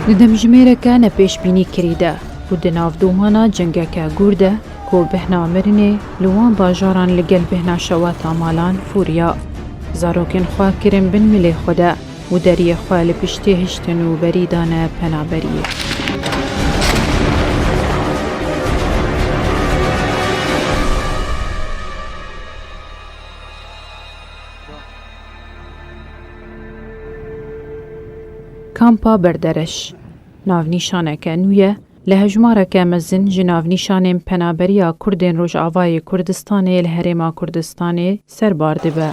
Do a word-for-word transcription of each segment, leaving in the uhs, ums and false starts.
Di demjimêreke nepêşbînî kirî de û di nav domana cengeke gûr de ku bêhna mirinê li wan bajaran li gel bêhna şewata malan fûriya, zarokên xwe kirin bin milê xwe de û deriyê xwe li piştê hiştin û berî dane penaberiyê. Kampa Berdereş navnîşaneke nû ye, li hejmareke mezin ji navnîşanên penaberiya Kurdên Rojavayê Kurdistanê li Herêma Kurdistanê ser bar dibe.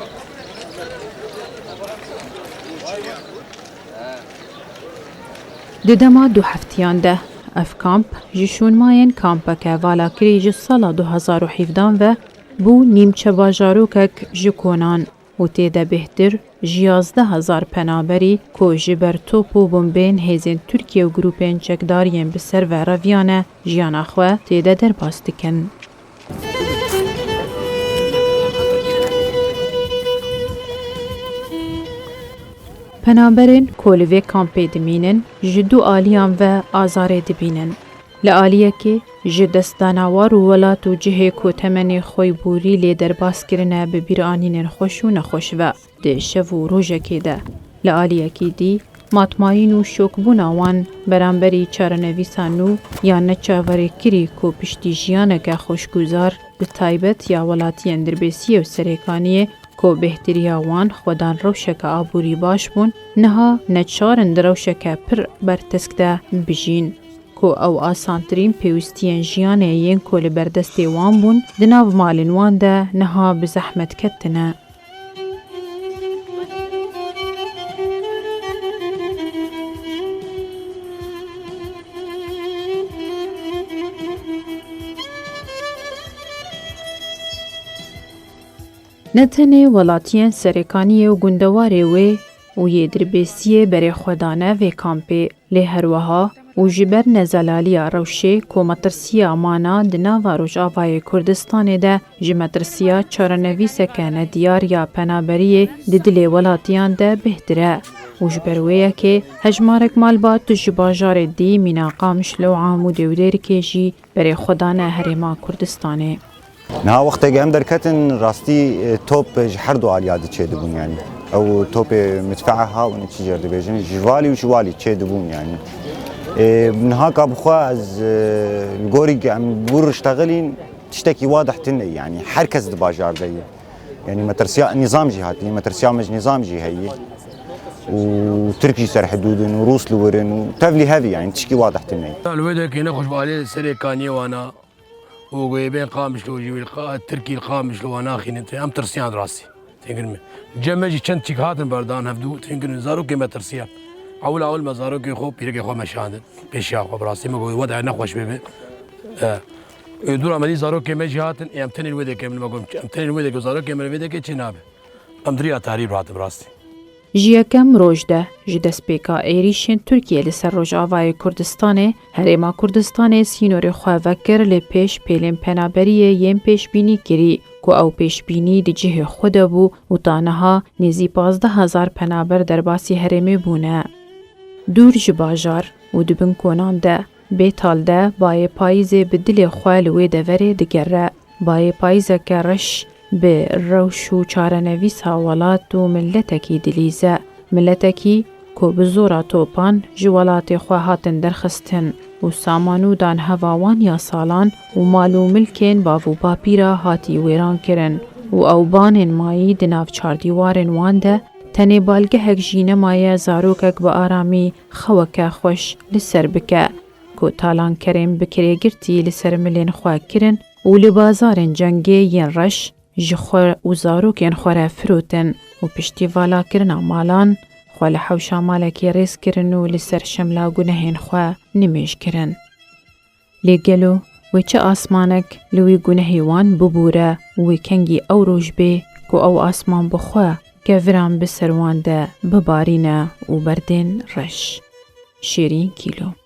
Di dema du heftiyan de ev kamp ji şûnmayên kampeke valakirî ji sala du hezar û hevdehan ve bû nîmçe bajarokek ji konan û tê de bêhtir ji yazdeh hezar penaberî ku ji ber top û bombeyên hêzên Tirkiye û grûpên çekdar yên bi ser ve reviyane jiyana xwe tê de derbas dikin. Penaberên ku li vê kampê dimînin, ji du aliyan ve azarê dibînin. Li aliyekê, ji destdana war û welat û cihê ku temenê xwe yî borî lê derbas kirine bi bîranînên xweş û nexweş ve di şev û rojekê de. Li aliyekî dî, matmayîn û şokbûna wan beramberî çarenivîsa nû ya neçaverêkirî ku piştî jiyaneke xweşguzar, bi taybet ya welatiyên Dirbêsiyê û Serêkaniyê ku bêhtiriya wan xwedan rewşeke aborî baş bûn, niha neçar in di rewşeke pir bertesk de bijîn, ku ew asantirîn pêwîstiyên jiyanê yên ku li ber destê wan bûn, di nav malên wan de niha bi zehmet ketine. Ne tenê welatiyên Serêkaniyê û gundewarê wê û yê Dirbêsiyê berê xwe dane vê kampê, lê her wiha û ji ber nezelaliya rewşê ku metirsiya mana di nava Rojavayê Kurdistanê de ji metirsiya çarenivîseke nediyar ya penaberiyê di dilê welatiyan de bêhtir e û ji ber wê yekê hejmarek malbat ji bajarê dî mîna Qamişlo û Amûdê û Dêrikê jî berê xwe dane Herêma Kurdistanê. Niha wexteke em derketin, rastî, e, top ji her du aliya di çêdibûn, yanî. Ew topê midfea ha, hûn çi jêr dibêjin, ji valî û ji walî çêdibûn, yanî. E, niha ka bi xwe ez, e, li gorî em bûr riştexilîn, tiştekî wadih tune, yanî her kes di bajar de ye. Yanî metirsiya nîzam jî hatiye, metirsiya me ji nîzam jî heye. Û Tirk jî ser hidûd in û Rûs li wir in û tevlî hevî, yanî tişkî wadih tune. Li wê derê nexweş bi aliyê Serêkaniyê wana. û goyê bên Qamişlo jî wî qa-, Tirkî li Qamişlo wan naxînin, em tirsiyan rastî. Têngir me. Cem me jî çend çîk hatin berdan hevdû, têngir me, zarokê me tirsiyan. Ewil ewil me zarokê xwe, pîrekê xwe meşandin. Pêşiya xwe bi rastî me got, wede nexweş bê be. E, e, dûra me dî zarokê me jî hatin, ê em tenê li wê dekê min, me got, em tenê li wê dekê, zarokê me li vê dekê çê nabe. Em di riya tarî bi hatin bi rastî. Ji yekem roj de, ji destpêka êrîşên Tirkiye li ser Rojavayê Kurdistanê, Herêma Kurdistanê sînorê xwe vekir li pêş pêlên penaberiyê yên pêşbînî kirî, ku ew pêşbînî di cihê xwe de bû û ta niha nêzî pazdeh hezar penaber derbasî herêmê bûne. Dûr ji bajar û di bin konan de, Bêtal de bayê payîzê bi dilê xwe li wê deverê digere. Bayê payîzeke reş bi rewş û çarenivîsa welat û miletekî dilîze. Miletekî ku bi zora topan ji welatê xwe hatin derxistin û saman û danheva wan ya salan û mal û milkên bav û bapîra hatî wêran kirin û ewbanên mayî di nav çardîwarên wan de tenê balgehek jî nemaye zarokek bi aramî xeweke xweş li ser bike. Ku talankerên bi kirêgirtî li ser milên xwe kirin û li bazarên cengê yên reş ji xwe û zarokên xwe re firotin û piştî valakirina malan xwe li hewşa malekê rêz kirin û li ser şemla gunehên xwe nimêj kirin. Lê gelo wê çi asmanek li wî gunehê wan bibûre û wê kengî ew roj bê ku ew asman bi xwe keviran bi ser wan de bibarîne û berdên reş? Şêrîn Kîlo.